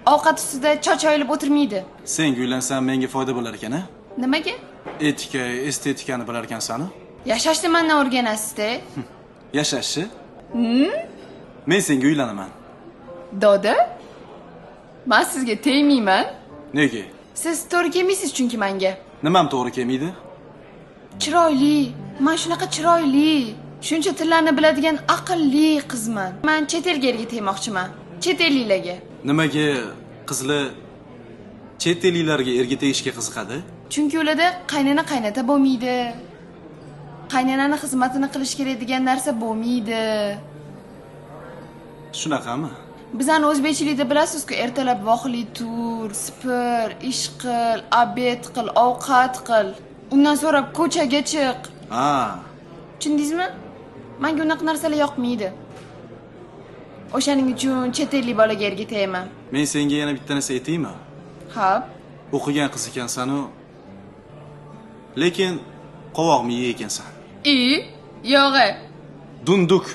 Ovqat ustida chochoyilib o'tirmaydi. Senga uylansam menga foyda bo'lar ekan, a? Nimaga? Etika, estetikani bilar ekansan-u. Yashashni mendan o'rganasiz-da. Yashashni? Men senga uylanaman. Doda? Men sizga tegmayman. Nega? Siz to'g'ri kelmaysiz chunki menga. Nimam to'g'ri kelmaydi? Chiroyli, men shunaqa chiroyli, shuncha tillarni biladigan aqlli qizman. Men chet elga erga tegmoqchiman. Chet elliklarga. Nimaga qizlar chet elliklarga erga tegishga qiziqadi? Chunki ularda qaynona qaynota bo'lmaydi. Qaynonani xizmatini qilish kerak degan narsa bo'lmaydi. Shunaqami? Bizani o'zbekchilikda bilasiz-ku, ertalab vohli tur, sipir, ish qil, obed qil, ovqat qil. Undan so'rab ko'chaga chiq. Ha. Tushundingizmi? Menga unaqa narsalar yoqmaydi. O'shaning uchun chet ellik bolaga erga tegaman. Men senga yana bitta narsa aytaymi? Ha. O'qigan qiz ekansan-u, lekin qovoq miya ekansan. I, yo'g'i. Dunduk.